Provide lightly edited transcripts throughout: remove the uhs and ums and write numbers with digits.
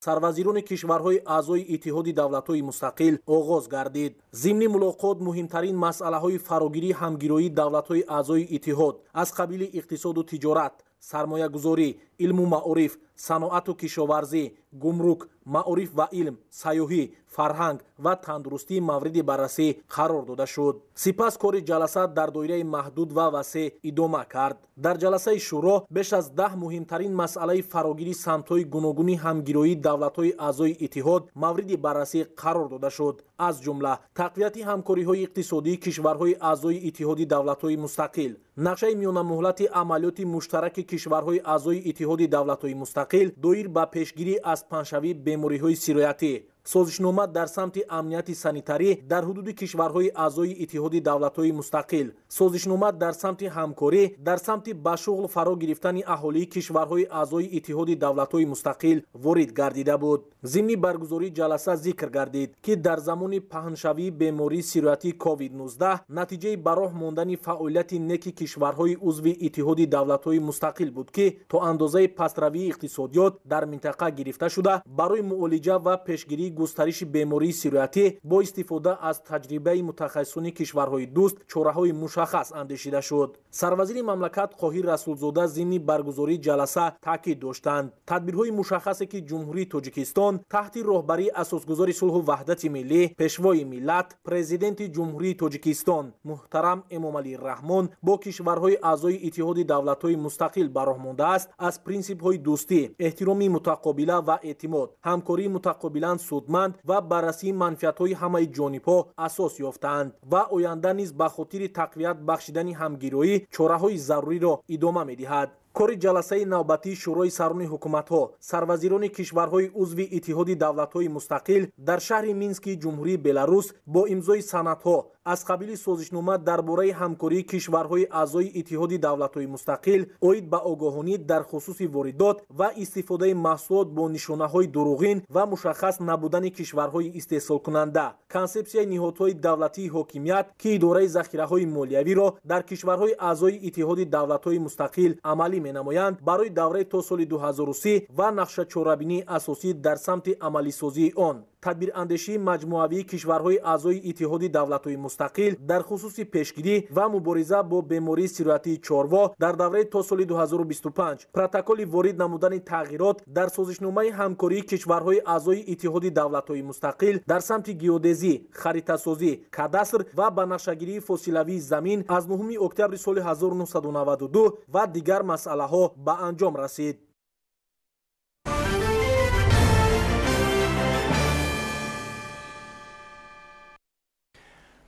Сарвазирони кишварҳои аъзои Иттиҳоди давлатҳои мустақил оғоз гардид. Зимни мулоқот муҳимтарин масъалаҳои фарогирии ҳамгироии давлатҳои аъзои иттиҳод аз қабили иқтисоду тиҷорат, сармоягузорӣ, илму маориф, саноату кишоварзӣ, гумрук, маориф ва илм, сайёҳӣ, фарҳанг ва тандурустӣ мавриди баррасӣ қарор дода шуд. Сипас кори ҷаласа дар доираи маҳдуд ва васеъ идома кард. Дар ҷаласаи шӯро беш аз 10 муҳимтарин масъалаи фарогири самтҳои гуногуни ҳамгироии давлатҳои аъзои иттиҳод мавриди баррасӣ қарор дода шуд. Аз ҷумла тақвияти ҳамкориҳои иқтисодии кишварҳои аъзои Иттиҳоди давлатҳои мустақил, нақшаи миёнамуҳлати амалиёти муштараки кишварҳои аъзои Иттиҳоди давлатҳои мустақил доир ба пешгирӣ аз паҳншавии бемориҳои сироятӣ, созишнома дар самти амнияти санитарӣ дар ҳудуди кишварҳои аъзои Иттиҳоди давлатҳои мустақил, созишнома дар самти ҳамкорӣ дар самти ба шуғл фаро гирифтани аҳолии кишварҳои аъзои Иттиҳоди давлатҳои мустақил ворид гардида буд. Зимни баргузории ҷаласа зикр гардид, ки дар замони паҳншавии бемории сироятии COVID-19 натиҷаи ба роҳ мондани фаъолияти неки кишварҳои узви Иттиҳоди давлатҳои мустақил буд, ки то андозаи пастравии иқтисодиёт дар минтақа гирифта шуда, барои муолиҷа ва пешгирии густариши бемории сироятӣ бо истифода аз таҷрибаи мутахассисони кишварҳои дӯст чораҳои мушаххас андешида шуд. Сарвазири мамлакат Қоҳир Расулзода зимни баргузории ҷаласа таъкид доштанд: тадбирҳои мушаххасе, ки Ҷумҳурии Тоҷикистон таҳти роҳбарии асосгузори сулҳу ваҳдати миллӣ, Пешвои миллат, Президенти Ҷумҳурии Тоҷикистон муҳтарам Эмомалӣ Раҳмон бо кишварҳои аъзои Иттиҳоди давлатҳои мустақил ба роҳ мондааст, аз принсипҳои дӯстӣ, эҳтироми мутақобила ва эътимод, ҳамкории мутақобилан судманд ва баррасии манфиатҳои ҳамаи ҷонибҳо асос ёфтаанд ва оянда низ ба хотири тақвият бахшидани ҳамгироӣ чораҳои заруриро идома медиҳад. Кори ҷаласаи навбатии Шӯрои сарони ҳукуматҳо, сарвазирони кишварҳои узви Иттиҳоди давлатҳои мустақил дар шаҳри Мински Ҷумҳурии Беларус бо имзои санадҳо аз қабили созишнома дар бораи ҳамкории кишварҳои аъзои Иттиҳоди давлатҳои мустақил оид ба огоҳонӣ дар хусуси воридот ва истифодаи маҳсулот бо нишонаҳои дурӯғин ва мушаххас набудани кишварҳои истеҳсолкунанда, консепсияи ниҳодҳои давлатии ҳокимият, ки идораи захираҳои молиявиро дар кишварҳои аъзои Иттиҳоди давлатҳои мустақил амалӣ менамоянд барои давраи то соли 2030 ва нақшачорабинии асосӣ дар самти амалисозии он, тадбирандешии маҷмӯавии кишварҳои аъзои Иттиҳоди давлатҳои мустақил дар хусуси пешгирӣ ва мубориза бо бемории сироятии чорво дар давраи то соли 2025, протоколи ворид намудани тағйирот дар созишномаи ҳамкории кишварҳои аъзои Иттиҳоди давлатҳои мустақил дар самти геодезӣ, харитасозӣ, кадастр ва банақшагирии фосилавии замин аз 9 октябри соли 1992 ва дигар масъалаҳо ба анҷом расид.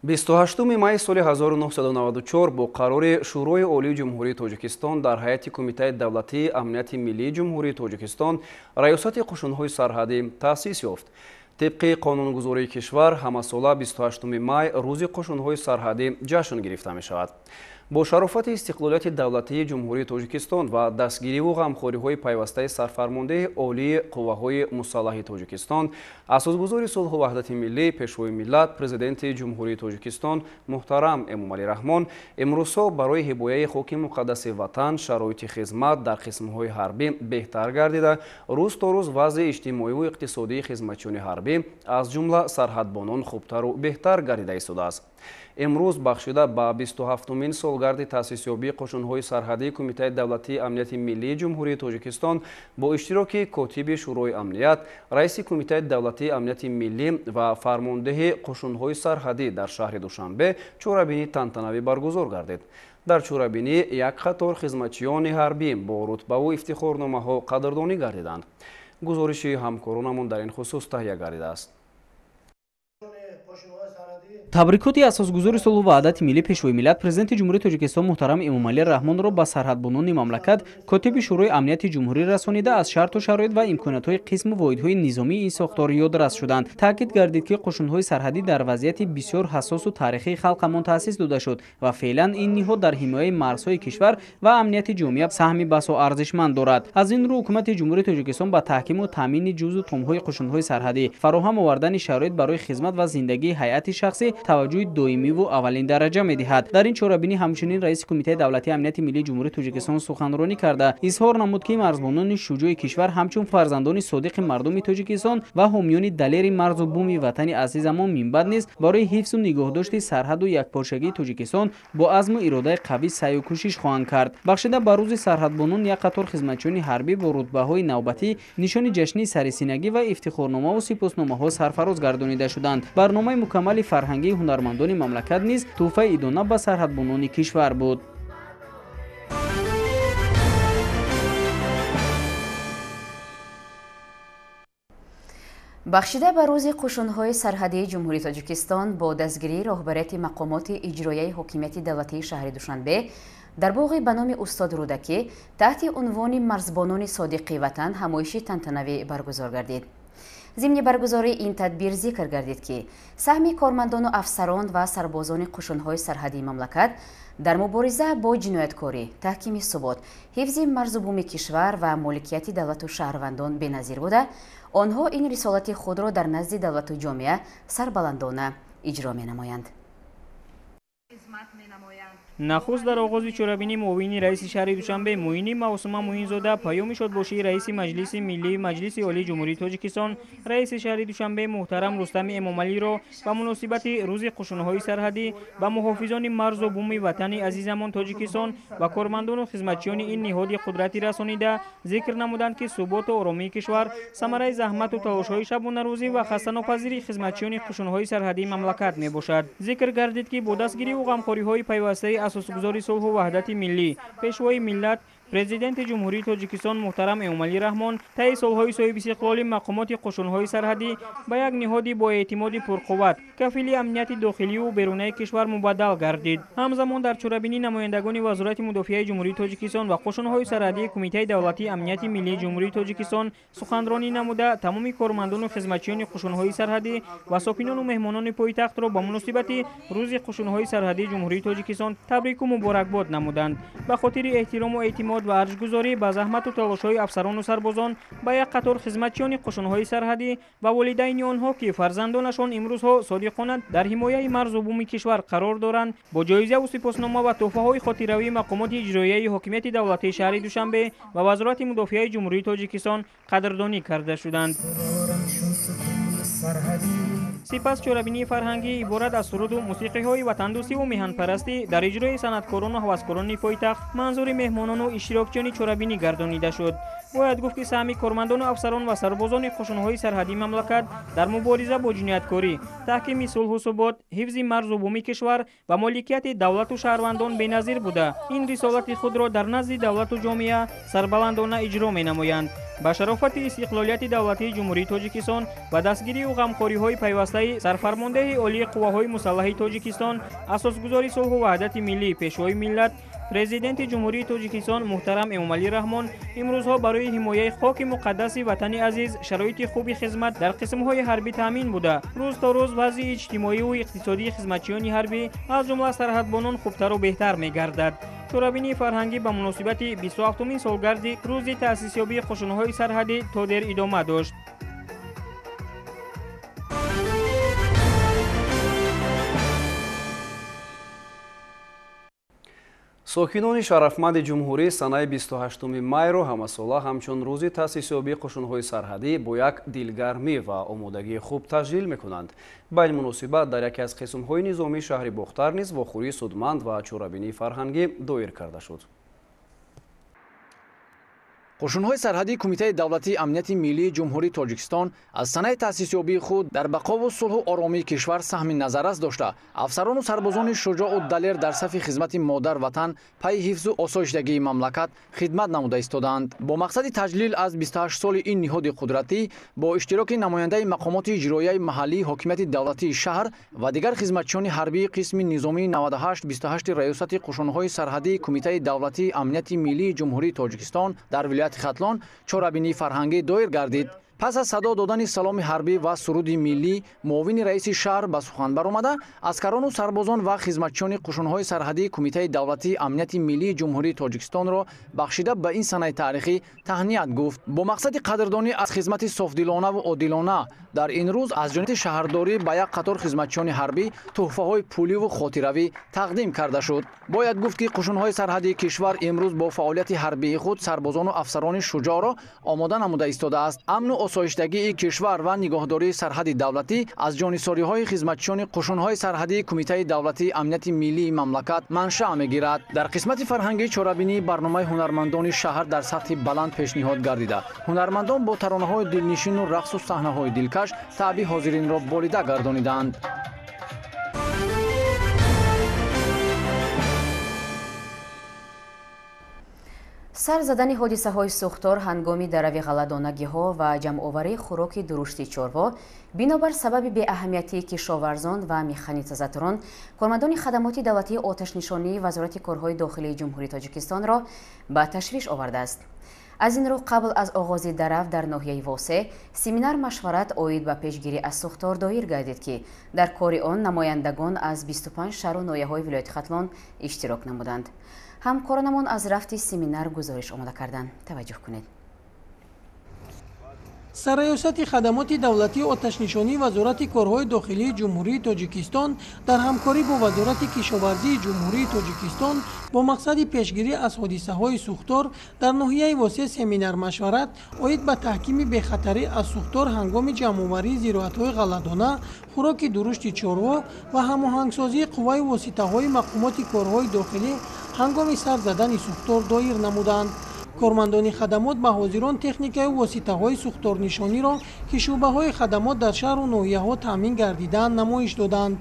28 май соли 1994 бо қарори Шӯрои Олии Ҷумҳурии Тоҷикистон дар ҳайати Кумитаи давлатии амнияти миллии Ҷумҳурии Тоҷикистон Раёсати қушунҳои сарҳадӣ таъсис ёфт. Тибқи қонунгузории кишвар ҳамасола 28 май рӯзи қушунҳои сарҳадӣ ҷашн гирифта мешавад. Бо шарофати истиқлолияти давлатии Ҷумҳурии Тоҷикистон ва дастгириву ғамхориҳои пайвастаи сарфармондеҳи Олии қувваҳои мусаллаҳи Тоҷикистон, асосгузори сулҳу ваҳдати миллӣ, Пешвои миллат, Президенти Ҷумҳурии Тоҷикистон муҳтарам Эмомалӣ Раҳмон имрӯзҳо барои ҳимояи хоки муқаддаси ватан шароити хизмат дар қисмҳои ҳарбӣ беҳтар гардида, рӯз то рӯз вазъи иҷтимоиву иқтисодии хизматчиёни ҳарбӣ аз ҷумла сарҳадбонон хубтару беҳтар гардида истодааст. Имрӯз бахшида ба 27-умин солгарди таъсисёбии қушунҳои сарҳадии Кумитаи давлатии амнияти миллии Ҷумҳурии Тоҷикистон бо иштироки котиби Шӯрои амният, раиси Кумитаи давлатии амнияти миллӣ ва фармондеҳи қушунҳои сарҳадӣ дар шаҳри Душанбе чорабинии тантанавӣ баргузор гардид. Дар чорабинӣ як қатор хизматчиёни ҳарбӣ бо рутбаву ифтихорномаҳо қадрдонӣ гардиданд. Гузориши ҳамкоронамон дар ин хусус таҳия гардидааст. Табрикоти асосгузори сулҳу ваҳдати миллӣ, Пешвои миллат, Президенти Ҷумҳурии Тоҷикистон муҳтарам Эмомалӣ Раҳмонро ба сарҳадбонони мамлакат котиби Шӯрои амнияти ҷумҳурӣ расонида, аз шарту шароит ва имкониятҳои қисму воҳидҳои низомии ин сохтор ёдрас шуданд. Таъкид гардид, ки қушунҳои сарҳадӣ дар вазъияти бисёр ҳассосу таърихии халқамон таъсис дода шуд ва феълан ин ниҳод дар ҳимояи марзҳои кишвар ва амнияти ҷомеа саҳми басо арзишманд дорад. Аз ин рӯ ҳукумати Ҷумҳурии Тоҷикистон ба таҳкиму таъмини ҷузу томҳои қушунҳои сарҳадӣ, фароҳам овардани шароит барои хизмат ва зиндагии ҳайати шахсӣ таваҷҷӯҳи доимиву аввалин дараҷа медиҳад. Дар ин чорабинӣ ҳамчунин раиси Кумитаи давлатии амнияти миллии Ҷумҳурии Тоҷикистон суханронӣ карда изҳор намуд, ки марзбонони шуҷои кишвар ҳамчун фарзандони содиқи мардуми Тоҷикистон ва ҳомиёни далери марзу буми ватани азизамон минбаъд низ барои ҳифзу нигоҳдошти сарҳаду якпорчагии Тоҷикистон бо азму иродаи қавӣ саъю кӯшиш хоҳанд кард. Бахшида ба рӯзи сарҳадбонон як қатор хизматчиёни ҳарбӣ бо рутбаҳои навбатӣ, нишони ҷашнии сарисинагӣ ва ифтихорномаву сипосномаҳо сарфароз гардонида шуданд. Барномаи мукаммали фарҳангии ҳунармандони мамлакат низ тӯҳфаи идона ба сарҳадбонони кишвар буд. Бахшида ба рӯзи қушунҳои сарҳадии Ҷумҳурии Тоҷикистон бо дастгирии роҳбарияти мақомоти иҷроияи ҳокимияти давлатии шаҳри Душанбе дар боғи ба номи устод Рӯдакӣ таҳти унвони марзбонони содиқи ватан ҳамоиши тантанавӣ баргузор гардид. Зимни баргузории ин тадбир зикр гардид, ки саҳми кормандону афсарон ва сарбозони қушунҳои сарҳадии мамлакат дар мубориза бо ҷинояткорӣ, таҳкими субот, ҳифзи марзу буми кишвар ва моликияти давлату шаҳрвандон беназир буда, онҳо ин рисолати худро дар назди давлату ҷомеа сарбаландона иҷро менамоянд. Нахуст дар оғози чорабинӣ муовини раиси шаҳри Душанбе Муини Маъсума Муинзода паёми шодбошии раиси Маҷлиси Миллии Маҷлиси Олии Ҷумҳурии Тоҷикистон, раиси шаҳри Душанбе муҳтарам Рустами Эмомалиро ба муносибати рӯзи қушунҳои сарҳадӣ ба муҳофизони марзу буми ватани азизамон Тоҷикистон ва кормандону хизматчиёни ин ниҳоди қудрати расонида зикр намуданд, ки суботу оромии кишвар самараи заҳмату талошҳои шабонарӯзӣ ва хастанопазирии хизматчиёни қушунҳои сарҳадии мамлакат мебошад. Зикр гардид, ки бо дастгириву ғамхориҳои пайвастаи асосгузори сулҳу ваҳдати миллӣ, пешвои миллат, Президенти Ҷумҳурии Тоҷикистон муҳтарам Эмомалӣ Раҳмон таи солҳои соҳибистиқлолӣ мақомоти қушунҳои сарҳадӣ ба як ниҳоди боэътимоди пурқувват, кафили амнияти дохилию берунаи кишвар мубаддал гардид. Ҳамзамон дар чорабинӣ намояндагони Вазорати мудофиаи Ҷумҳурии Тоҷикистон ва қушунҳои сарҳадии Кумитаи давлатии амнияти миллии Ҷумҳурии Тоҷикистон суханронӣ намуда тамоми кормандону хизматчиёни қушунҳои сарҳадӣ ва сокинону меҳмонони пойтахтро ба муносибати рӯзи қушунҳои сарҳадии Ҷумҳурии Тоҷикистон табрику муборакбод намуданд. Ба хотири эҳтирому эътимод ва арҷгузорӣ ба заҳмату талошҳои афсарону сарбозон ба як қатор хизматчиёни қушунҳои сарҳадӣ ва волидайни онҳо, ки фарзандонашон имрӯзҳо содиқона дар ҳимояи марзу буми кишвар қарор доранд, бо ҷоизаву сипоснома ва тӯҳфаҳои хотиравии мақомоти иҷроияи ҳокимияти давлатии шаҳри Душанбе ва Вазорати мудофиаи Ҷумҳурии Тоҷикистон қадрдонӣ карда шуданд. Сипас чорабинии фарҳангӣ иборат аз суруду мусиқиҳои ватандӯстиву меҳанпарастӣ дар иҷрои санъаткорону ҳаваскорони пойтахт манзури меҳмонону иштирокчиёни чорабинӣ гардонида шуд. Бояд гуфт, ки саҳми кормандону афсарон ва сарбозони қушунҳои сарҳадии мамлакат дар мубориза бо ҷинояткорӣ, таҳкими сулҳу субот, ҳифзи марзу буми кишвар ва моликияти давлату шаҳрвандон беназир буда, ин рисолати худро дар назди давлату ҷомеа сарбаландона иҷро менамоянд. Ба шарофати истиқлолияти давлатии Ҷумҳурии Тоҷикистон ва дастгирию ғамхориҳои пайвастаи сарфармондеҳи олии қувваҳои мусаллаҳи Тоҷикистон, асосгузори сулҳу ваҳдати миллӣ, пешвои миллат, Президенти Ҷумҳурии Тоҷикистон муҳтарам Эмомалӣ Раҳмон имрӯзҳо барои ҳимояи хоки муқаддаси ватани азиз шароити хуби хизмат дар қисмҳои ҳарбӣ таъмин буда, рӯз то рӯз вазъи иҷтимоиву иқтисодии хизматчиёни ҳарбӣ аз ҷумла сарҳадбонон хубтару беҳтар мегардад. Чорабинии фарҳангӣ ба муносибати 27-умин солгарди рӯзи таъсисёбии қушунҳои сарҳадӣ то дер идома дошт. Сокинони шарафманди ҷумҳурӣ санаи 28 майро ҳамасола ҳамчун рӯзи таъсисёбии қушунҳои сарҳадӣ бо як дилгармӣ ва омодагии хуб таҷлил мекунанд. Ба ин муносибат дар яке аз қисмҳои низомии шаҳри Бохтар низ вохӯрии судманд ва чорабинии фарҳангӣ доир карда шуд. Қушунҳои сарҳадии Кумитаи давлатии амнияти миллии Ҷумҳурии Тоҷикистон аз санаи таъсисёбии худ дар бақову сулҳу оромии кишвар саҳми назаррас дошта, афсарону сарбозони шуҷоу далер дар сафи хизмати модар ватан пайи ҳифзу осоиштагии мамлакат хидмат намуда истодаанд. Бо мақсади таҷлил аз 28 соли ин ниҳоди қудратӣ бо иштироки намояндаи мақомоти иҷроияи маҳаллии ҳокимияти давлатии шаҳр ва дигар хизматчиёни ҳарбии қисми низомии 98-28 раёсати қушунҳои сарҳадии Кумитаи давлатии амнияти миллии Ҷумҳурии Тоҷикистон дар вилояти Хатлон чорабинии фарҳангӣ доир гардид. Пас аз садо додани саломи ҳарбӣ ва суруди миллӣ, муовини раиси шаҳр ба сухан баромада, аскарону сарбозон ва хизматчиёни қушунҳои сарҳадии Кумитаи давлатии амнияти миллии Ҷумҳурии Тоҷикистонро бахшида ба ин санаи таърихӣ таҳният гуфт. Бо мақсади қадрдонӣ аз хизмати софдилонаву одилона дар ин рӯз аз ҷониби шаҳрдорӣ ба як қатор хизматчиёни ҳарбӣ тӯҳфаҳои пуливу хотиравӣ тақдим карда шуд. Бояд гуфт, ки қушунҳои сарҳадии кишвар имрӯз бо фаъолияти ҳарбии худ сарбозону афсарони шуҷоъро омода намуда истодааст. Амну осоиштагии кишвар ва нигоҳдории сарҳади давлатӣ аз ҷонисориҳои хизматчиёни қушунҳои сарҳадии Кумитаи давлатии амнияти миллии мамлакат маншаъ мегирад. Дар қисмати фарҳангии чорабинии барномаи ҳунармандони шаҳр дар сатҳи баланд пешниҳод гардида, ҳунармандон бо таронаҳои дилнишину рақсу саҳнаҳои дилкаш таъби ҳозиринро болида гардониданд. Сар задани ҳодисаҳои сӯхтор ҳангоми дарави ғалладонагиҳо ва ҷамъоварии хӯроки дурушти чорво бинобар сабаби беаҳамиятии кишоварзон ва механизаторон, кормандони хадамоти давлатии оташнишонии Вазорати корҳои дохилии Ҷумҳурии Тоҷикистонро ба ташвиш овардааст. Аз ин рӯ қабл аз оғози дарав дар ноҳияи Восе семинар машварат оид ба пешгирӣ аз сӯхтор доир гардид, ки дар кори он намояндагон аз 25 шаҳру ноҳияҳои вилояти Хатлон иштирок намуданд. Ҳамкоронамон аз рафти семинар гузориш омода карданд. Таваҷҷӯҳ кунед. Сарраёсати хадамоти давлатии оташнишонии Вазорати корҳои дохилии Ҷумҳурии Тоҷикистон дар ҳамкорӣ бо Вазорати кишоварзии Ҷумҳурии Тоҷикистон бо мақсади пешгирӣ аз ҳодисаҳои сӯхтор дар ноҳияи Восе семинар машварат оид ба таҳкими бехатарӣ аз сӯхтор ҳангоми ҷамъоварии зироатҳои ғалладона, хӯроки дурушти чорво ва ҳамоҳангсозии қувваи воситаҳои мақомоти корҳои дохилӣ ҳангоми сар задани сӯхтор доир намуданд. Кормандони хадамот ба ҳозирон техникаю воситаҳои сӯхторнишониро, ки шӯъбаҳои хадамот дар шаҳру ноҳияҳо таъмин гардидаанд, намоиш доданд.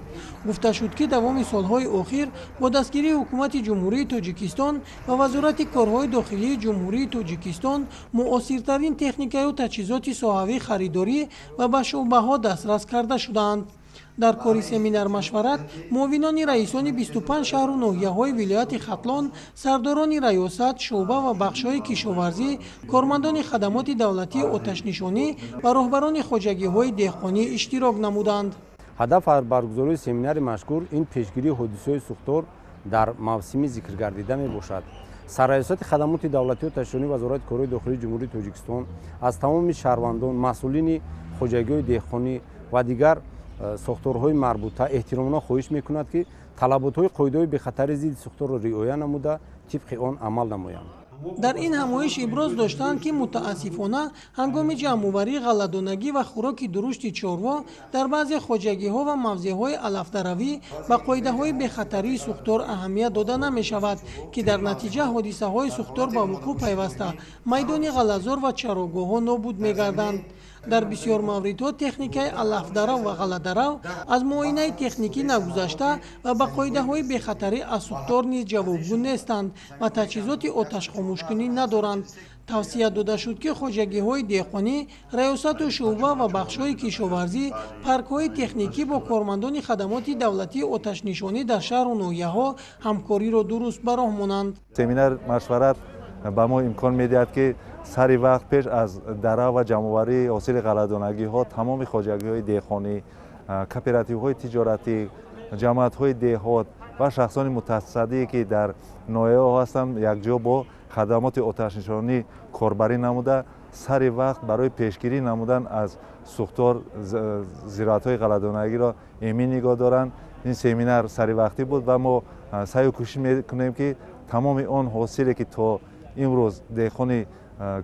Гуфта шуд, ки давоми солҳои охир бо дастгирии Ҳукумати Ҷумҳурии Тоҷикистон ва Вазорати корҳои дохилии Ҷумҳурии Тоҷикистон муосиртарин техникаю таҷҳизоти соҳавӣ харидорӣ ва ба шӯъбаҳо дастрас карда шудаанд. Дар кори семинар машварат муовинони раисони 25 шаҳру ноҳияҳои вилояти Хатлон, сардорони раёсат, шӯъба ва бахшҳои кишоварзӣ, кормандони хадамоти давлатии оташнишонӣ ва роҳбарони хоҷагиҳои деҳқонӣ иштирок намуданд. Ҳадаф аз баргузории семинари машкур ин пешгирии ҳодисаҳои сӯхтор дар мавсими зикргардида мебошад. Сарраёсати хадамоти давлатии оташнишонии Вазорати корҳои дохилии Ҷумҳурии Тоҷикистон аз тамоми шаҳрвандон, масъулини хоҷагиҳои деҳқонӣ ва дигар сохторҳои марбута эҳтиромона хоҳиш мекунад, ки талаботҳои қоидаҳои бехатарии зидди сӯхторро риоя намуда, тибқи он амал намоянд. Дар ин ҳамоиш иброз доштанд, ки мутаассифона ҳангоми ҷамъоварии ғалладонагӣ ва хӯроки дурушти чорво дар баъзе хоҷагиҳо ва мавзеъҳои алафдаравӣ ба қоидаҳои бехатарии сӯхтор аҳамият дода намешавад, ки дар натиҷа ҳодисаҳои сӯхтор ба вуқӯъ пайваста майдони ғаллазор ва чарогоҳҳо нобуд мегарданд. Дар бисёр мавридҳо техникаи алафдарав ва ғалладарав аз муоинаи техникӣ нагузашта ва ба қоидаҳои бехатарӣ аз сӯхтор низ ҷавобгӯ нестанд ва таҷҳизоти оташхомӯшкунӣ надоранд. Тавсия дода шуд, ки хоҷагиҳои деҳқонӣ, раёсату шӯъба ва бахшҳои кишоварзӣ паркҳои техникӣ бо кормандони хадамоти давлатии оташнишонӣ дар шаҳру ноҳияҳо ҳамкориро дуруст ба роҳ монанд. Семинар машварат ба мо имкон медиҳад, ки сари вақт пеш аз дарав ва ҷамъоварии ҳосили ғалладонагиҳо тамоми хоҷагиҳои деҳқонӣ, кооперативҳои тиҷоратӣ, ҷамоатҳои деҳот ва шахсони мутасаддие, ки дар ноҳияҳо ҳастанд, якҷо бо хадамоти оташнишонӣ корбарӣ намуда, сари вақт барои пешгирӣ намудан аз сӯхтор зироатҳои ғалладонагиро эмин нигоҳ доранд. Ин семинар саривақтӣ буд ва мо саъю кӯшиш мекунем, ки тамоми он ҳосиле, ки то имрӯз деҳқони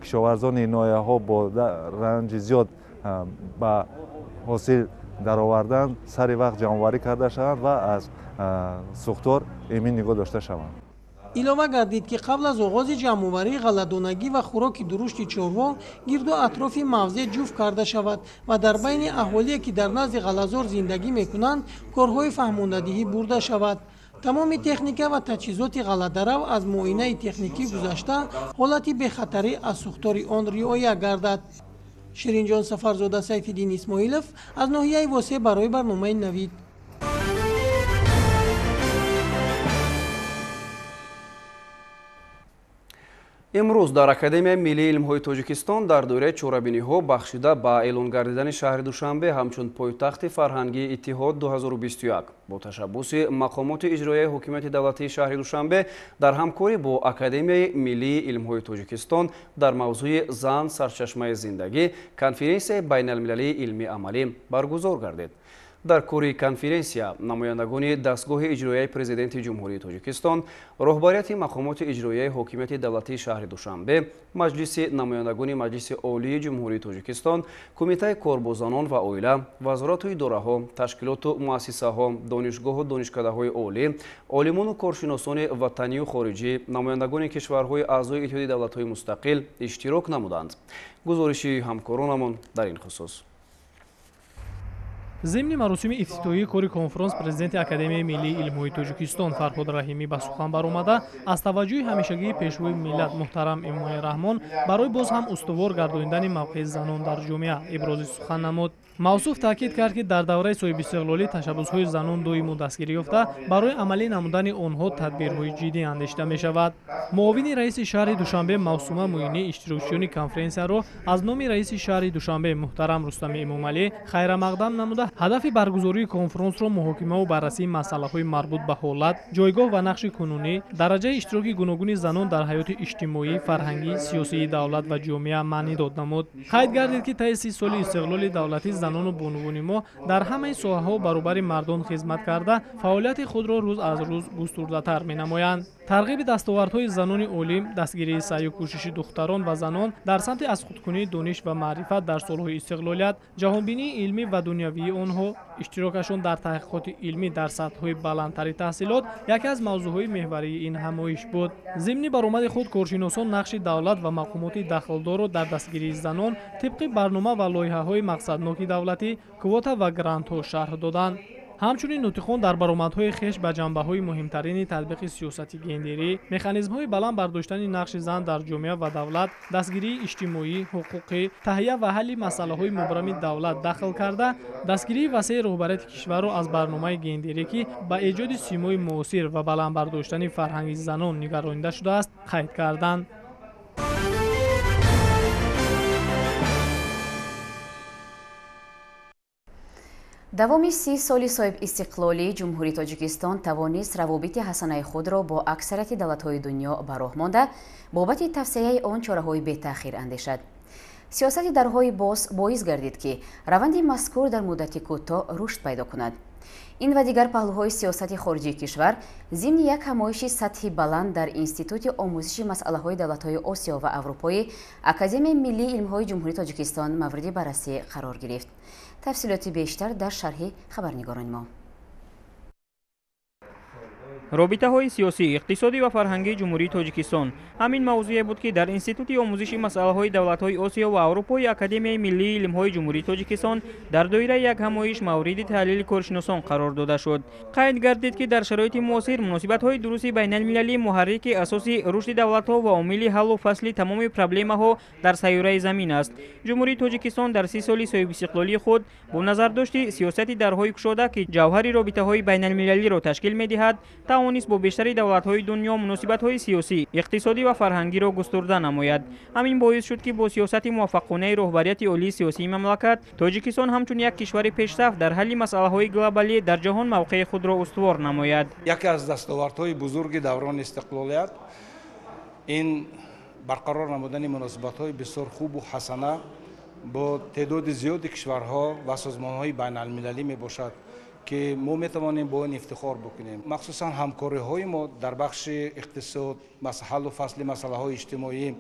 кишоварзони ноҳияҳо бо ранҷи зиёд ба ҳосил даровардан, сари вақт ҷамъоварӣ карда шаванд ва аз сӯхтор эмин нигоҳ дошта шаванд. Илова гардид, ки қабл аз оғози ҷамъоварии ғалладонагӣ ва хӯроки дурушти чорво гирду атрофи мавзеъ ҷуфт карда шавад ва дар байни аҳолие, ки дар назди ғаллазор зиндагӣ мекунанд, корҳои фаҳмондадиҳӣ бурда шавад. Тамоми техника ва таҷҳизоти ғалладарав аз муоинаи техникӣ гузашта, ҳолати бехатарӣ аз сӯхтори он риоя гардад. Ширинҷон Сафарзода, Сайфиддин Исмоилов аз ноҳияи Восе барои барномаи Навид. Имрӯз дар Академияи миллии илмҳои Тоҷикистон дар доираи чорабиниҳо бахшида ба эълон гардидани шаҳри Душанбе ҳамчун пойтахти фарҳангии Иттиҳод 2021 бо ташаббуси мақомоти иҷроияи ҳукумати давлатии шаҳри Душанбе дар ҳамкорӣ бо Академияи миллии илмҳои Тоҷикистон дар мавзӯи «Зан сарчашмаи зиндагӣ» конференсияи байналмилалии илмии амалӣ баргузор гардид. Дар кори конференсия намояндагони дастгоҳи иҷроияи президенти Ҷумҳурии Тоҷикистон, роҳбарияти мақомоти иҷроияи ҳокимияти давлатии шаҳри Душанбе, Маҷлиси намояндагони Маҷлиси Олии Ҷумҳурии Тоҷикистон, Кумитаи кор бо занон ва оила, вазорату идораҳо, ташкилоту муассисаҳо, донишгоҳу донишкадаҳои олӣ, олимону коршиносони ватанию хориҷӣ, намояндагони кишварҳои аъзои Иттиҳоди давлатҳои мустақил иштирок намуданд. Гузориши ҳамкоронамон дар ин хусус. Зимни маросими ифтитоҳии кори конфронс президенти Академияи миллии илмҳои Тоҷикистон Фарҳод Раҳимӣ ба сухан баромада аз таваҷҷӯҳи ҳамешагии пешвои миллат муҳтарам Эмомалӣ Раҳмон барои боз ҳам устувор гардонидани мавқеи занон дар ҷомеа ибрози сухан намуд. Мавсуф таъкид кард, ки дар давраи соҳибистиқлолӣ ташаббусҳои занон доиму дастгирӣ ёфта, барои амалӣ намудани онҳо тадбирҳои ҷиддӣ андешида мешавад. Муовини раиси шаҳри Душанбе Мавсума Муинӣ иштирокчиёни конференсияро аз номи раиси шаҳри Душанбе муҳтарам Рустами Эмомалӣ хайрамақдам намуда ҳадафи баргузории конфронсро муҳокимаву баррасии масъалаҳои марбут ба ҳолат, ҷойгоҳ ва нақши кунунӣ, дараҷаи иштироки гуногуни занон дар ҳаёти иҷтимоӣ, фарҳангӣ, сиёсии давлат ва ҷомеа маънӣ дод намуд. Қайд гардид, ки таи 30 соли истиқлоли давлатӣ занону бонувони мо дар ҳамаи соҳаҳо баробари мардон хизмат карда, фаъолияти худро рӯз аз рӯз густурдатар менамоянд. Тарғиби дастовардҳои занони олим, дастгирии саъю кӯшиши духтарон ва занон дар самти аз худкунии дониш ва маърифат дар солҳои истиқлолият, ҷаҳонбинии илмӣ ва дунявии онҳо, иштирокашон дар таҳқиқоти илмӣ дар сатҳҳои баландтари таҳсилот яке аз мавзӯъҳои меҳварии ин ҳамоиш буд. Зимни баромади худ коршиносон нақши давлат ва мақомоти дахлдорро дар дастгирии занон тибқи барнома ва лоиҳаҳои мақсадноки давлатӣ, квота ва грантҳо шарҳ доданд. Ҳамчунин нутиқон дар баромадҳои хеш ба ҷанбаҳои муҳимтарини татбиқи сиёсати гендерӣ, механизмҳои баланд бардоштани нақши зан дар ҷомеа ва давлат, дастгирии иҷтимоӣ, ҳуқуқӣ, таҳия ва ҳалли масъалаҳои мубрами давлат дахл карда, дастгирии васеи роҳбарияти кишварро аз барномаи гендерӣ, ки ба эҷоди симои муосир ва баланд бардоштани фарҳанги занон нигаронида шудааст, қайд карданд. Давоми 30 соли соҳибистиқлолии Ҷумҳурии Тоҷикистон тавонист равобити ҳасанаи худро бо аксарияти давлатҳои дунё ба роҳ монда, бобати тавсияи он чораҳои бетаъхир андешад. Сиёсати дарҳои боз боис гардид, ки раванди мазкур дар муддати кӯтоҳ рушд пайдо кунад. Ин ва дигар паҳлӯҳои сиёсати хориҷии кишвар зимни як ҳамоиши сатҳи баланд дар Институти омӯзиши масъалаҳои давлатҳои Осиё ва Аврупои Академияи миллии илмҳои Ҷумҳурии Тоҷикистон мавриди баррасӣ қарор гирифт. Тафсилоти бештар дар шарҳи хабарнигорони мо. Робитаҳои сиёсӣ, иқтисодӣ ва фарҳангии Ҷумҳурии Тоҷикистон ҳамин мавзӯе буд, ки дар Институти омӯзиши масъалаҳои давлатҳои Осиё ва Аврупои Академияи миллии илмҳои Ҷумҳурии Тоҷикистон дар доираи як ҳамоиш мавриди таҳлили коршиносон қарор дода шуд. Қайд гардид, ки дар шароити муосир муносибатҳои дурусти байналмилалӣ муҳаррики асоси рушди давлатҳо ва омили ҳаллу фасли тамоми проблемаҳо дар сайёраи замин аст. Ҷумҳурии Тоҷикистон дар 30 соли соҳибистиқлолии худ бо назардошти сиёсати дарҳои кушода, ки ҷавҳари робитаҳои байналмилалиро ташкил медиҳад, тавонист бо бештари давлатҳои дунё муносибатҳои сиёсӣ, иқтисодӣ ва фарҳангиро густурда намояд. Ҳамин боис шуд, ки бо сиёсати муваффақонаи роҳбарияти олии сиёсии мамлакат Тоҷикистон ҳамчун як кишвари пешсаф дар ҳалли масъалаҳои глобалӣ дар ҷаҳон мавқеи худро устувор намояд. Яке аз дастовардҳои бузурги даврони истиқлолият ин барқарор намудани муносибатҳои бисёр хубу ҳасана бо теъдоди зиёди кишварҳо ва созмонҳои байналмилалӣ мебошад, ки мо метавонем бо ин ифтихор бикунем. Махсусан ҳамкориҳои мо дар бахши иқтисод, ҳаллу фасли масъалаҳои иҷтимоӣ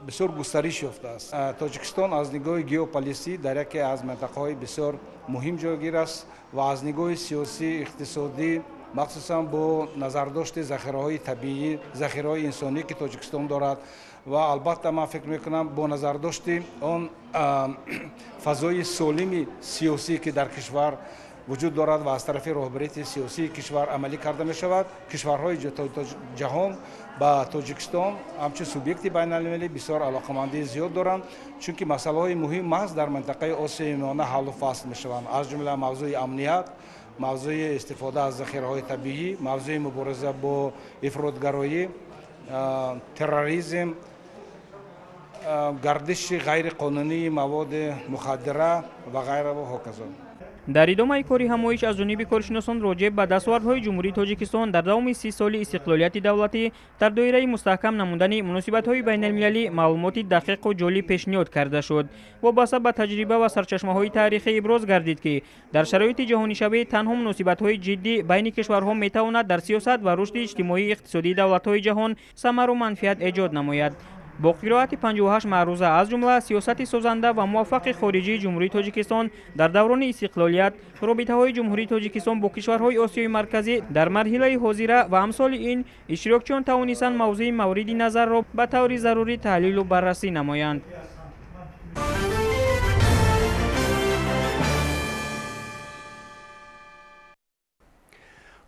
бисёр густариш ёфтааст. Тоҷикистон аз нигоҳи геополитикӣ дар яке аз минтақаҳои бисёр муҳим ҷойгир аст ва аз нигоҳи сиёсӣ, иқтисодӣ, махсусан бо назардошти захираҳои табиӣ, захираҳои инсонӣ, ки Тоҷикистон дорад, ва албатта ман фикр мекунам бо назардошти он фазои солими сиёсӣ, ки дар кишвар вуҷуд дорад ва аз тарафи роҳбарияти сиёсии кишвар амалӣ карда мешавад, кишварҳои ҷаҳон ба Тоҷикистон ҳамчун субъекти байналмилалӣ бисёр алоқамандии зиёд доранд, чунки масъалаҳои муҳим маҳз дар минтақаи Осиёи Миёна ҳаллу фасл мешаванд, аз ҷумла мавзӯи амният, мавзӯи истифода аз захираҳои табиӣ, мавзӯи мубориза бо ифротгароӣ Терроризм, гардиши ғайриқонунии маводи мухаддира ва ғайра ва ҳоказо. Дар идомаи кори ҳамоиш аз ҷониби коршиносон роҷеъ ба дастовардҳои Ҷумҳурии Тоҷикистон дар давоми 30 соли истиқлолияти давлатӣ дар доираи мустаҳкам намудани муносибатҳои байналмилалӣ маълумоти дақиқу ҷолиб пешниҳод карда шуд. Вобаста ба таҷриба ва сарчашмаҳои таърихӣ иброз гардид, ки дар шароити ҷаҳонишавӣ танҳо муносибатҳои ҷиддӣ байни кишварҳо метавонад дар сиёсат ва рушди иҷтимоии иқтисодии давлатҳои ҷаҳон самару манфиат эҷод намояд. Бо қироати 58 маъруза, аз ҷумла сиёсати созанда ва муваффақи хориҷии Ҷумҳурии Тоҷикистон дар даврони истиқлолият, робитаҳои Ҷумҳурии Тоҷикистон бо кишварҳои Осиёи Марказӣ дар марҳилаи ҳозира ва амсоли ин, иштирокчиён тавонистанд мавзӯи мавриди назарро ба таври зарурӣ таҳлилу баррасӣ намоянд.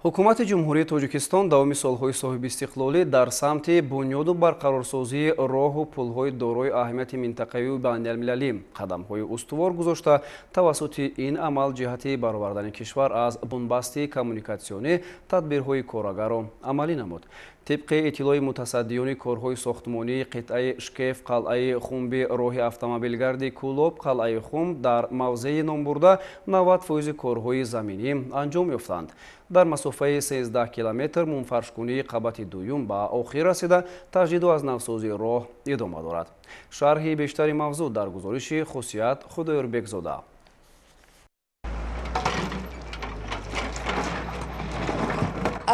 Ҳукумати Ҷумҳурии Тоҷикистон давоми солҳои соҳибистиқлолӣ дар самти бунёду барқарорсозии роҳу пулҳои дорои аҳамияти минтақавию байналмилалӣ қадамҳои устувор гузошта, тавассути ин амал ҷиҳати баровардани кишвар аз бунбасти коммуникатсионӣ тадбирҳои корагаро амалӣ намуд. Тибқи иттилои мутасаддиёни корҳои сохтмонии қитъаи Шкеф қалъаи Хумби роҳи автомобилгарди Кӯлоб қалъаи Хум дар мавзеи номбурда 90% корҳои заминӣ анҷом ёфтанд. Дар масофаи 13 километр мунфаршкунии қабати дуюм ба охир расида, таҷдиду аз навсозии роҳ идома дорад. Шарҳи бештари мавзӯъ дар гузориши Хусият Худоёрбекзода.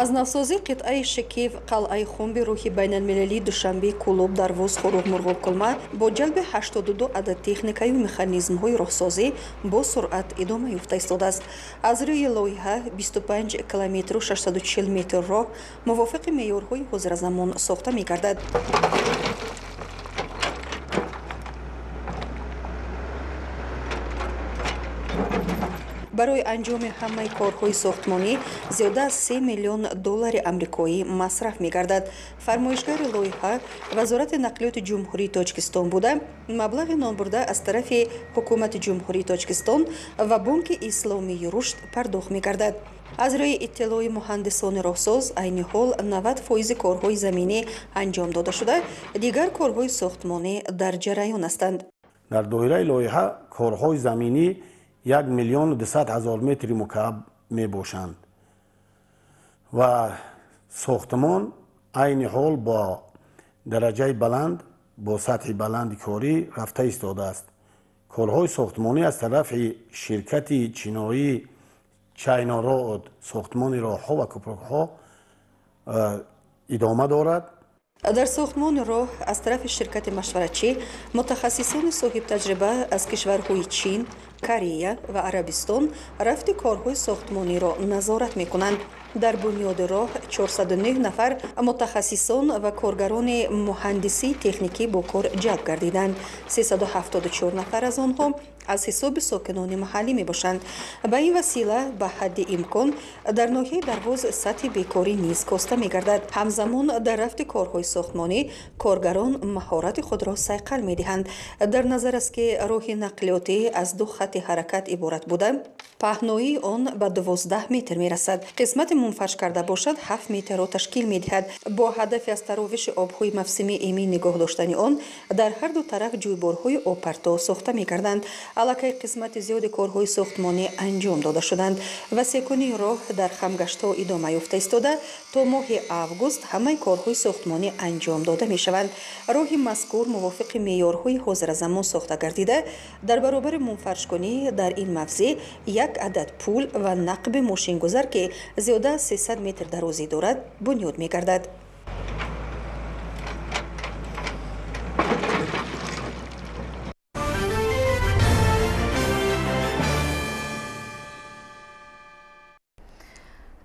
Аз навсозии қитъаи Шекев қалъаи Хумби рӯҳи байналмилалии Душанбе Кӯлоб Дарвоз Хоруғ Мурғоб Кулма бо ҷалби 82 адад техникаю механизмҳои роҳсозӣ бо суръат идома ёфта истодааст. Аз рӯи лоиҳа 25 километру 640 метр роҳ мувофиқи меъёрҳои ҳозиразамон сохта мегардад. Барои анҷоми ҳамаи корҳои сохтмонӣ зиёда аз 3 миллион доллари амрикоӣ масраф мегардад. Фармоишгари лоиҳа Вазорати нақлиёти Ҷумҳурии Тоҷикистон буда, маблағи номбурда аз тарафи Ҳукумати Ҷумҳурии Тоҷикистон ва Бонки Исломии Рушд пардохт мегардад. Аз рӯи иттилои муҳандисони роҳсоз, айни ҳол 90% корҳои заминӣ анҷом дода шуда, дигар корҳои сохтмонӣ дар ҷараён ҳастанд. Дар доираи лоиҳа корҳои заминӣ 1 200 000 метри мукааб мебошанд ва сохтмон айни ҳол бо дараҷаи баланд, бо сатҳи баланди корӣ рафта истодааст. Корҳои сохтмонӣ аз тарафи ширкати чиноӣ China Road сохтмони роҳҳо ва кӯпрукҳо идома дорад. Дар сохтмони роҳ аз тарафи ширкати машваратчӣ мутахассисони соҳибтаҷриба аз кишварҳои Чин, Корея ва Арабистон рафти корҳои сохтмониро назорат мекунанд. Дар бунёди роҳ 409 нафар мутахассисон ва коргарони муҳандисии техникӣ бо кор ҷалб гардиданд. 374 нафар аз онҳо аз ҳисоби сокинони маҳаллӣ мебошанд. Ба ин васила ба ҳадди имкон дар ноҳияи Дарвоз сатҳи бекорӣ низ коста мегардад. Ҳамзамон дар рафти корҳои сохтмонӣ коргарон маҳорати худро сайқал медиҳанд. Дар назар аст, ки роҳи нақлиётӣ аз ду хатти ҳаракат иборат буда, паҳноии он ба 12 метр мерасад. Қисмати мунфарш карда бошад 7 метрро ташкил медиҳад. Бо ҳадафи аз таровиши обҳои мавсимӣ эмин нигоҳ доштани он дар ҳар ду тараф ҷӯйборҳои обпарто сохта мекарданд. Аллакай қисмати зиёди корҳои сохтмонӣ анҷом дода шуданд ва секунии роҳ дар хамгаштҳо идома ёфта истода, то моҳи август ҳамаи корҳои сохтмонӣ анҷом дода мешаванд. Роҳи мазкур мувофиқи меъёрҳои ҳозиразамон сохта гардида, дар баробари мунфаршкунӣ дар ин мавзеъ як адад пул ва нақби мошингузар, ки зиёда аз 300 метр дарозӣ дорад, бунёд мегардад.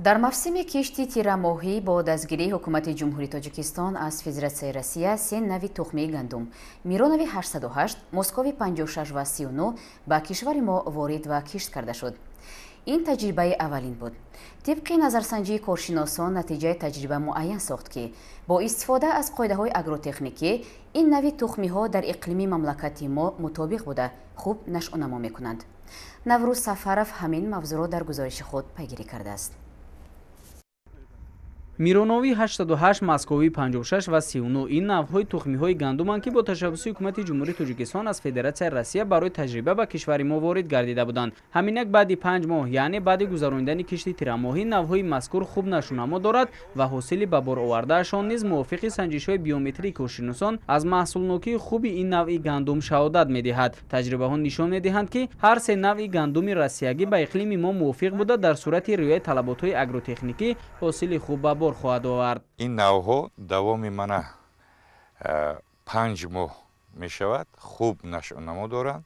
Дар мавсими кишти тирамоҳӣ бо дастгирии Ҳукумати Ҷумҳурии Тоҷикистон аз Федератсияи Россия се нави тухмии гандум Миронови 808, Москови 56 ва 39 ба кишвари мо ворид ва кишт карда шуд. Ин таҷрибаи аввалин буд. Тибқи назарсанҷии коршиносон натиҷаи таҷриба муайян сохт, ки бо истифода аз қоидаҳои агротехникӣ ин нави тухмиҳо дар иқлими мамлакати мо мутобиқ буда хуб нашъунамо мекунанд. Наврӯз Сафаров ҳамин мавзӯъро дар гузориши худ пайгирӣ кардааст. Миронови 808, Московӣ 56 ва 39 ин навъҳои тухмиҳои гандуманд, ки бо ташаббуси ҳукумати Ҷумҳурии Тоҷикистон аз Федератсияи Россия барои таҷриба ба кишвари мо ворид гардида буданд. Ҳаминак баъди 5 моҳ, яъне баъди гузаронидани кишти тирамоҳӣ, навъҳои мазкур хуб нашӯнамо дорад ва ҳосили ба бор овардаашон низ мувофиқи санҷишҳои биометрии коршиносон аз маҳсулнокии хуби ин навъи гандум шаҳодат медиҳад. Таҷрибаҳо нишон медиҳанд, ки ҳар се навъи гандуми россиягӣ ба иқлими мо мувофиқ буда, дар сурати риояи талаботҳои агротехникӣ ҳосили хуб ба бор хоҳад овард. Ин навъҳо давоми мана 5 моҳ мешавад, хуб нашъунамо доранд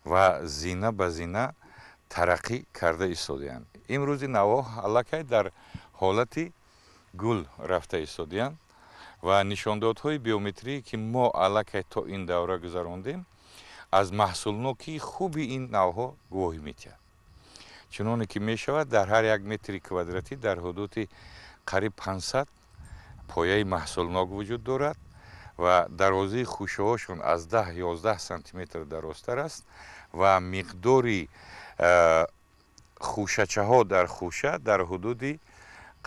ва зина ба зина тараққӣ карда истодаанд. Имрӯзи навъҳо аллакай дар ҳолати гул рафта истодаанд ва нишондодҳои биометрие, ки мо аллакай то ин давра гузарондем, аз маҳсулнокии хуби ин навъҳо гувоҳӣ медиҳад. Чуноне ки мешавад, дар ҳар як метри квадратӣ дар ҳудуди қариб 500 пояи маҳсулнок вуҷуд дорад ва дарозии хӯшаҳошон аз 10-11 сантиметр дарозтар аст ва миқдори хӯшачаҳо дар хӯша дар ҳудуди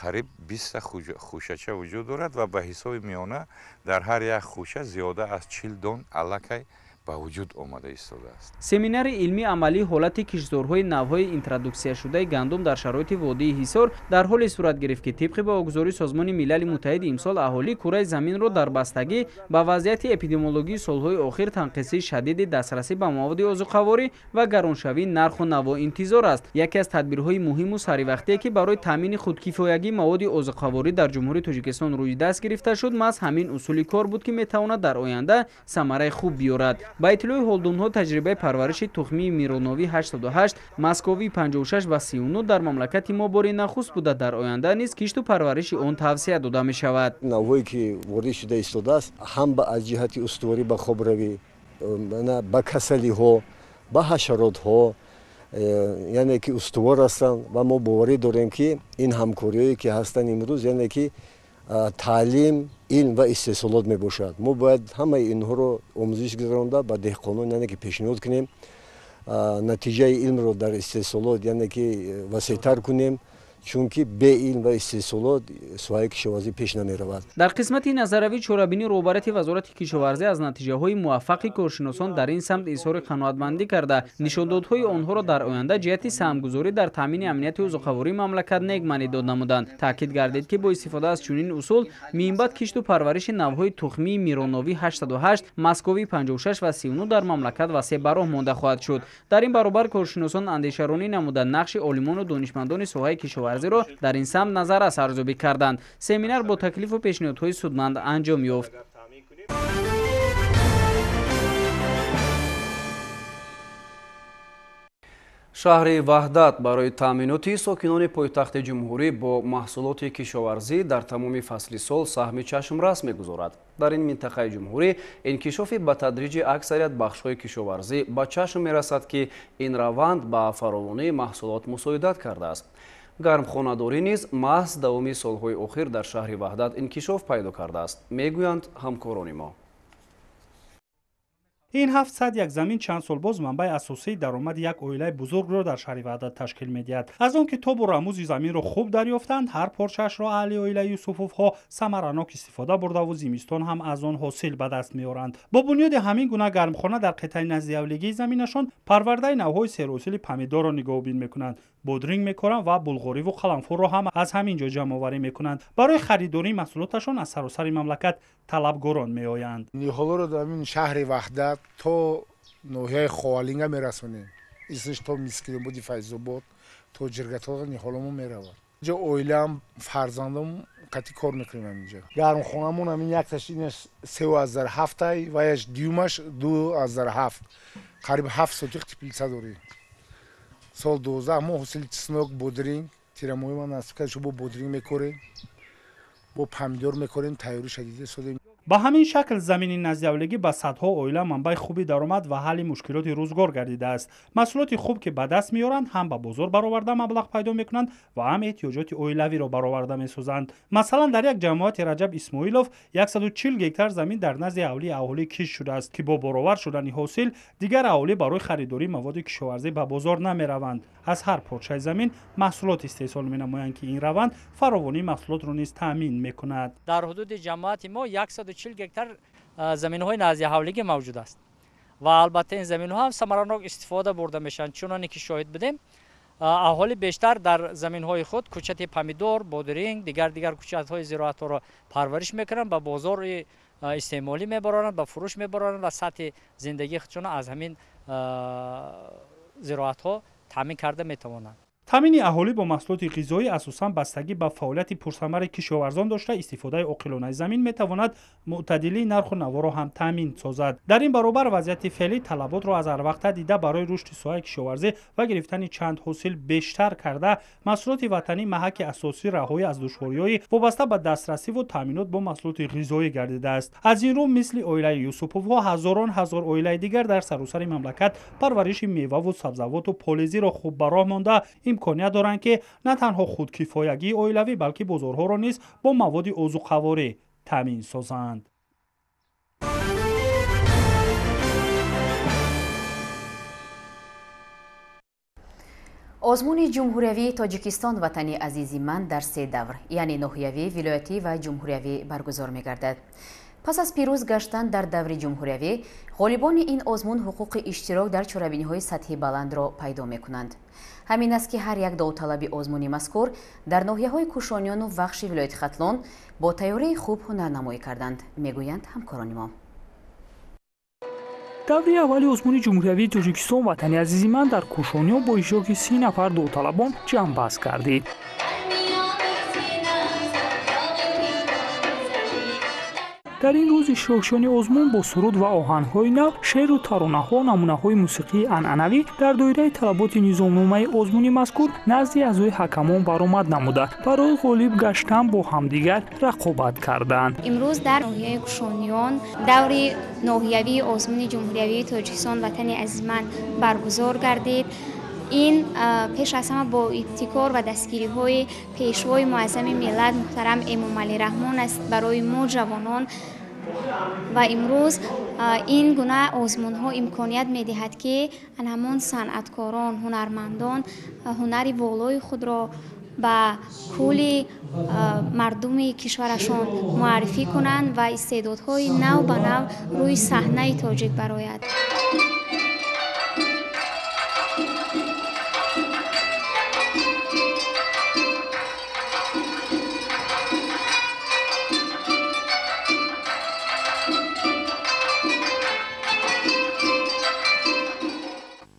қариб 20 хӯшача вуҷуд дорад ва ба ҳисоби миёна дар ҳар як хӯша зиёда аз 40 дон аллакай ба вуҷуд омада истодааст. Семинари илмии амалии ҳолати киштзорҳои навъҳои интродуксияшудаи гандум дар шароити водии Ҳисор дар ҳоле сурат гирифт, ки тибқи баҳогузории Созмони Милали Муттаҳид имсол аҳолии кураи заминро дар бастагӣ ба вазъияти эпидемиологии солҳои охир танқисии шадиди дастрасӣ ба маводи озуқаворӣ ва гароншавии нарху наво интизор аст. Яке аз тадбирҳои муҳиму саривақтие, ки барои таъмини худкифоягии маводи озуқаворӣ дар Ҷумҳурии Тоҷикистон рӯи даст гирифта шуд, маҳз ҳамин усули кор буд, ки метавонад дар оянда самараи хуб биёрад. Ба иттилои ҳолдунҳо, таҷрибаи парвариши тухмии Миронови 808, Московӣ 56 ва 39 дар мамлакати мо бори нахуст буда, дар оянда низ кишту парвариши он тавсия дода мешавад. Навъҳое ки ворид шуда истодааст, ҳам аз ҷиҳати устуворӣ ба хобравӣ, ба касалиҳо, ба ҳашаротҳо, яъне ки устувор ҳастанд ва мо боварӣ дорем, ки ин ҳамкориҳое ки ҳастанд имрӯз, яъне ки таълим, илм ва истеҳсолот мебошад. Мо бояд ҳамаи инҳоро омӯзиш гузаронда ба деҳқонон, яъне ки пешниҳод кунем, натиҷаи илмро дар истеҳсолот, яъне ки васеътар кунем, чунки бе илм ва истеҳсолот соҳаи кишоварзӣ пеш намеравад. Дар қисмати назаравии чорабинӣ роҳбарияти Вазорати кишоварзӣ аз натиҷаҳои муваффақи коршиносон дар ин самт изҳори қаноатмандӣ карда, нишондодҳои онҳоро дар оянда ҷиҳати саҳмгузорӣ дар таъмини амнияти озуқавории мамлакат нек маънӣ дод намуданд. Таъкид гардид, ки бо истифода аз чунин усул минбаъд кишту парвариши навъҳои тухмии Миронови 808, Московӣ 56 ва 39 дар мамлакат васеъ ба роҳ монда хоҳад шуд. Дар ин баробар коршиносон андешаронӣ намуда нақши олимону донишмандони соҳаи кишоварзиро дар ин самт назаррас арзёбӣ карданд. Семинар бо таклифу пешниҳодҳои судманд анҷом ёфт. Шаҳри Ваҳдат барои таъминоти сокинони пойтахти ҷумҳурӣ бо маҳсулоти кишоварзӣ дар тамоми фасли сол саҳми чашмрас мегузорад. Дар ин минтақаи ҷумҳурӣ инкишофи ба тадриҷи аксарият бахшҳои кишоварзӣ ба чашм мерасад, ки ин раванд ба фаровонии маҳсулот мусоидат кардааст. Гармхонадорӣ низ маҳз давоми солҳои охир дар шаҳри Ваҳдат инкишоф пайдо кардааст, мегӯянд ҳамкорони мо. Ин 701 замин чанд сол боз манбаи асосии даромади як оилаи бузургро дар шаҳри Ваҳдат ташкил медиҳад. Аз он ки тобу рамузи заминро хуб дарёфтанд, ҳар порчаашро аҳли оилаи Юсуфовҳо самаранок истифода бурдаву зимистон ҳам аз он ҳосил ба даст меоранд. Бо бунёди ҳамин гуна гармхона дар қитъаи наздиавлигии заминашон парвардаи навъҳои серҳосили помидорро нигоҳубин мекунанд, бодринг мекоранд ва булғориву қаламфурро ҳам аз ҳамин ҷо ҷамъоварӣ мекунанд. Барои харидории маҳсулоташон аз саросари мамлакат талабгорон меоянд. Ниҳолҳоро дар ҳамин шаҳри Ваҳдат то ноҳияи Ховалинга мерасонем. Исмаш то Мискинободи Файзобод, то Ҷиргатоға ниҳоломо меравад. Инҷо оилаам, фарзандам қатъи кор мекунем инҷо. Гармхонамон ҳамин якташ инаш 3,7 ва яш дуюмаш 2,7. Қариб 7 сотиқ теплица дорем. Сол 12 мо ҳосили чеснок, бодринг, тирамоҳи ман насиб кард, бо бодринг мекорем, бо помидор мекорем, тайёрӣ шадида содем. Ба ҳамин шакл замини наздиҳавлигӣ ба садҳо оила манбаи хуби даромад ва ҳалли мушкилоти рӯзгор гардидааст. Маҳсулоти хуб ки ба даст меоранд, ҳам ба бозор бароварда маблағ пайдо мекунанд ва ҳам эҳтиёҷоти оилавиро бароварда месозанд. Масалан, дар як ҷамоати Раҷаб Исмоилов 140 гектар замин дар назди ҳавлии аҳолӣ кишт шудааст, ки бо баровар шудани ҳосил дигар аҳолӣ барои харидории маводи кишоварзӣ ба бозор намераванд. Аз ҳар порчаи замин маҳсулот истеҳсол менамоянд, ки ин раванд фаровонии маҳсулотро низ таъмин мекунад. Дар ҳудуди ҷамоати мо 140 гектар заминҳои наздиҳавлигӣ мавҷуд аст ва албатта ин заминҳо ҳам самаранок истифода бурда мешаванд. Чуноне ки шоҳид будем, аҳолӣ бештар дар заминҳои худ кӯчати помидор, бодиринг, дигар кӯчатҳои зироатҳоро парвариш мекунанд, ба бозори истеъмолӣ мебароранд, ба фурӯш мебароранд ва сатҳи зиндагии худшонро аз ҳамин зироатҳо таъмин карда метавонанд. Таъмини аҳолӣ бо маҳсулоти ғизоӣ асосан бастагӣ ба фаъолияти пурсамари кишоварзон дошта, истифодаи оқилонаи замин метавонад мӯътадилии нарху наворо ҳам таъмин созад. Дар ин баробар вазъияти феълӣ талаботро аз ҳарвақта дида барои рушди соҳаи кишоварзӣ ва гирифтани чанд ҳосил бештар карда, маҳсулоти ватанӣ маҳаки асосии раҳоӣ аз душвориҳои вобаста ба дастрасиву таъминот бо маҳсулоти ғизоӣ гардидааст. Аз ин рӯ мисли оилаи Юсуповҳо ҳазорон ҳазор оилаи дигар дар саросари мамлакат парвариши меваву сабзавоту полезиро хуб ба роҳ монда имконият доранд, ки на танҳо худкифоягии оилавӣ, балки бозорҳоро низ бо маводи озуқаворӣ таъмин созанд. Озмуни ҷумҳуриявии Тоҷикистон «Ватани азизи ман» дар се давр, яъне ноҳиявӣ, вилоятӣ ва ҷумҳуриявӣ баргузор мегардад. Пас аз пирӯз гаштан дар даври ҷумҳуриявӣ, ғолибони ин озмун ҳуқуқи иштирок дар чорабиниҳои сатҳи баландро пайдо мекунанд. Ҳамин аст, ки ҳар як довталаби озмуни мазкур дар ноҳияҳои Кушониёну Вахши вилояти Хатлон бо тайёрии хуб ҳунарнамоӣ карданд, мегӯянд ҳамкорони мо. Даври аввали озмуни ҷумҳуриявии Тоҷикистон «Ватани азизи ман» дар Кушониён бо иштироки 30 нафар довталабон ҷамъбаст гардид. Дар ин рӯз иштирокчиёни озмун бо суруд ва оҳангҳои нав, шеъру таронаҳо, намунаҳои мусиқии анъанавӣ дар доираи талаботи низомномаи озмуни мазкур назди аъзои ҳакамон баромад намуда, барои ғолиб гаштан бо ҳамдигар рақобат карданд. Имрӯз дар ноҳияи Кушониён даври ноҳиявии озмуни ҷумҳуриявии Тоҷикистон «Ватани азизи ман» баргузор гардид. Ин пеш аз ҳама бо ибтикор ва дастгириҳои пешвои муаззами миллат муҳтарам Эмомалӣ Раҳмон аст барои мо ҷавонон. Ва имрӯз ин гуна озмунҳо имконият медиҳад, ки ҳамон санъаткорон, ҳунармандон ҳунари волои худро ба кулли мардуми кишварашон муаррифӣ кунанд ва истеъдодҳои нав ба нав рӯи саҳнаи тоҷик барояд.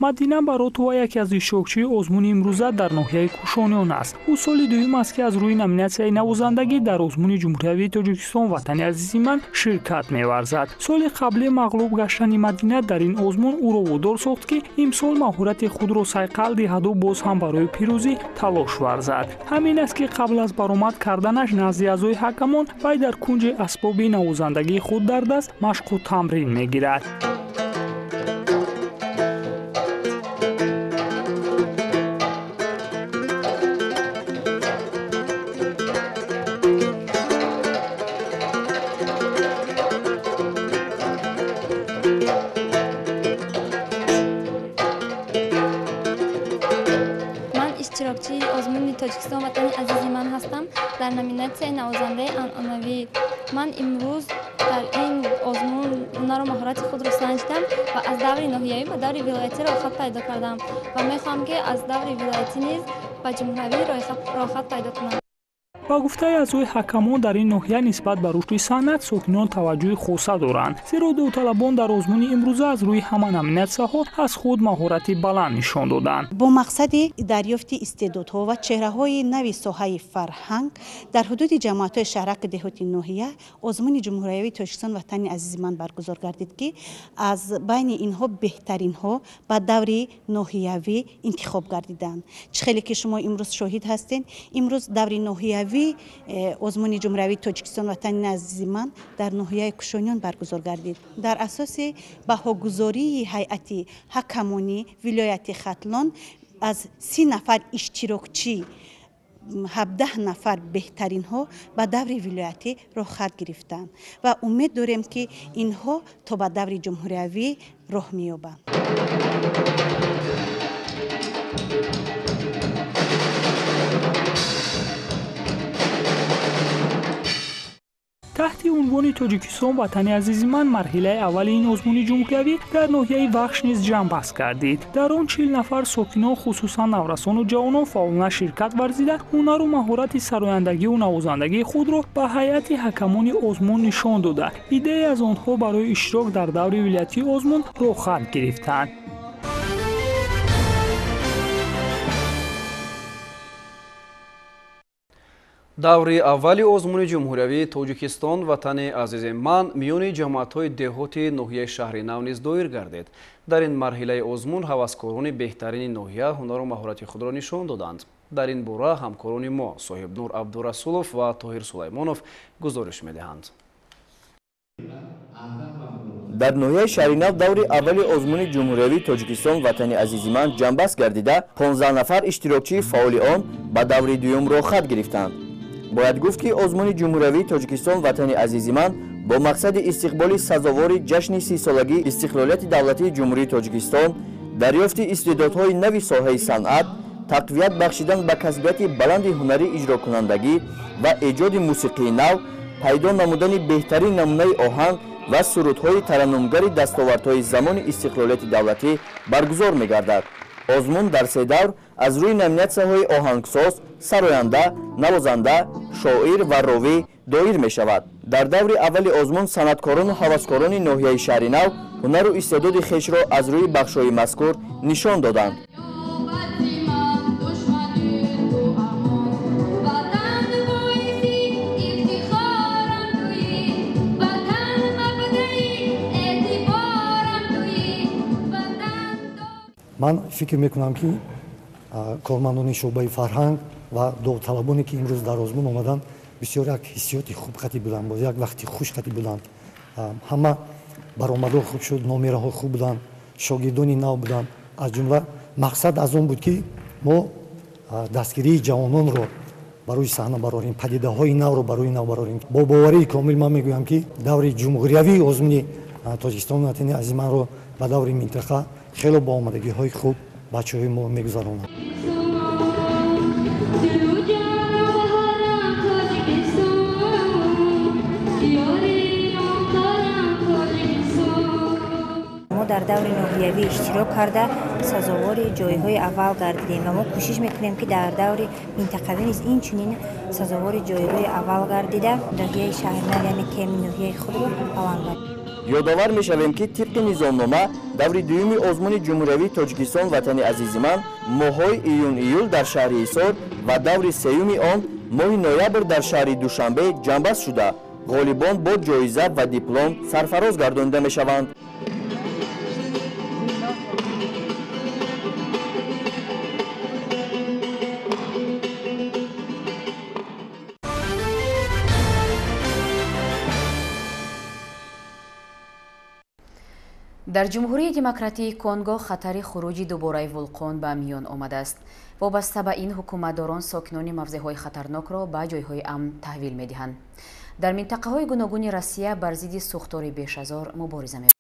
Мадина Баротова яке аз иштирокчии озмуни имрӯза дар ноҳияи Кушониён аст. Ӯ соли дуюм аст, ки аз рӯи номинатсияи навозандагӣ дар озмуни ҷумҳуриявии Тоҷикистон «Ватани азизи ман» ширкат меварзад. Соли қаблӣ мағлуб гаштани Мадина дар ин озмун ӯро водор сохт, ки имсол маҳорати худро сайқал диҳаду боз ҳам барои пирӯзӣ талош варзад. Ҳамин аст, ки қабл аз баромад карданаш назди аъзои ҳакамон вай дар кунҷи асбоби навозандагии худ дар даст машқу тамрин мегирад. Иштирокчии озмуни Тоҷикистон «Ватани азизи ман» ҳастам дар номинатсияи навозандаи анъанавӣ. Ман имрӯз дар ин озмун ҳунару маҳорати худро санҷидам ва аз даври ноҳиявӣ ба даври вилоятӣ роҳхат пайдо кардам ва мехоҳам, ки аз даври вилоятӣ низ ба ҷумҳуриявӣ роҳхат пайдо кунам. Ба гуфтаи аъзои ҳакамон, дар ин ноҳия нисбат ба рушди санъат сокинон таваҷҷӯҳи хоса доранд, зеро довталабон дар озмуни имрӯза аз рӯи ҳама номинатсияҳо аз худ маҳорати баланд нишон доданд. Бо мақсади дарёфти истеъдодҳо ва чеҳраҳои нави соҳаи фарҳанг дар ҳудуди ҷамоатҳои шаҳраку деҳоти ноҳия озмуни ҷумҳуриявии Тоҷикистон «Ватани азизи ман» баргузор гардид, ки аз байни инҳо беҳтаринҳо ба даври ноҳиявӣ интихоб гардиданд. Чӣ хеле ки шумо имрӯз шоҳид ҳастед, имрӯз даври ноҳиявӣ ноҳиявии озмуни ҷумҳуриявии Тоҷикистон Ватани азизи ман дар ноҳияи Кушониён баргузор гардид. Дар асоси баҳогузории ҳайати ҳакамонӣ вилояти Хатлон аз 30 нафар иштирокчӣ 17 нафар беҳтаринҳо ба даври вилоятӣ роҳхат гирифтанд ва умед дорем, ки инҳо то ба даври ҷумҳуриявӣ роҳ меёбанд. Таҳти унвони Тоҷикистон Ватани азизи ман марҳилаи аввали ин озмуни ҷумҳуриявӣ дар ноҳияи Вахш низ ҷамъбаст гардид. Дар он 40 нафар сокинон, хусусан наврасону ҷавонон фаъолона ширкат варзида, ҳунару маҳорати сарояндагиву навозандагии худро ба ҳайати ҳакамони озмун нишон дода, иддае аз онҳо барои иштирок дар даври вилоятии озмун роҳхат гирифтанд. Даври аввали озмуни ҷумҳуриявии Тоҷикистон Ватани азизи ман миёни ҷамоатҳои деҳоти ноҳияи шаҳри нав низ доир гардид. Дар ин марҳилаи озмун ҳаваскорони беҳтарини ноҳия ҳунару маҳорати худро нишон доданд. Дар ин бора ҳамкорони мо Соҳибнур Абдурасулов ва Тоҳир Сулаймонов гузориш медиҳанд. Дар ноҳияи Шаҳринав даври аввали озмуни ҷумҳуриявии Тоҷикистон Ватани азизи ман ҷамъбаст гардида, 15 нафар иштирокчии фаъоли он ба даври дуюм роҳхат гирифтанд. Бояд гуфт, ки озмуни ҷумҳуриявии Тоҷикистон Ватани азизи ман бо мақсади истиқболи сазовори ҷашни 30-солагии истиқлолияти давлатии Ҷумҳурии Тоҷикистон, дарёфти истеъдодҳои нави соҳаи санъат, тақвият бахшидан ба касбияти баланди ҳунарӣ иҷрокунандагӣ ва эҷоди мусиқии нав, пайдо намудани беҳтарин намунаи оҳанг ва сурудҳои тараннумгари дастовардҳои замони истиқлолияти давлатӣ баргузор мегардад. Озмун дар се давр аз рӯи номинатсияҳои оҳангсоз, сароянда, навозанда, шоир ва ровӣ доир мешавад. Дар даври аввали озмун санъаткорону ҳаваскорони ноҳияи Шаҳринав ҳунару истеъдоди хешро аз рӯи бахшҳои мазкур нишон доданд. Ман фикр мекунам, ки кормандони шӯъбаи фарҳанг ва довталабоне, ки имрӯз дар озмун омаданд, бисёр як ҳиссиёти хуб қатӣ буданд, боз як вақти хуш қатӣ буданд. Ҳама баромадҳо хуб шуд, номераҳо хуб буданд, шогирдони нав буданд. Аз ҷумла мақсад аз он буд, ки мо дастгирии ҷавононро барои саҳна барорем, падидаҳои навро барои нав барорем. Бо боварии комил ман мегӯям, ки даври ҷумҳуриявии озмуни Тоҷикистон Ватани азизи манро ба даври минтақа хело бо омодагиҳои хуб бачаҳои мо мегузаронанд. Мо дар даври ноҳиявӣ иштирок карда, сазовори ҷойҳои аввал гардидем ва мо кӯшиш мекунем, ки дар даври минтақавӣ низ инчунин сазовори ҷойҳои аввал гардида, ноҳияи Шаҳринав, яъне кеми ноҳияи худро баланд барем. Ёдовар мешавем, ки тибқи низомнома даври дуюми озмуни ҷумҳуриявии Тоҷикистон Ватани азизи ман моҳҳои июн-июл дар шаҳри Ҳисор ва даври сеюми он моҳи ноябр дар шаҳри Душанбе ҷамъбаст шуда, ғолибон бо ҷоиза ва диплом сарфароз гардонида мешаванд. Дар Ҷумҳурии Демократии Конго хатари хуруҷи дубораи вулқон ба миён омадааст. Вобаста ба ин ҳукуматдорон сокинони мавзеъҳои хатарнокро ба ҷойҳои амн таҳвил медиҳанд. Дар минтақаҳои гуногуни Россия бар зидди сӯхтори бешазор мубориза мебаранд.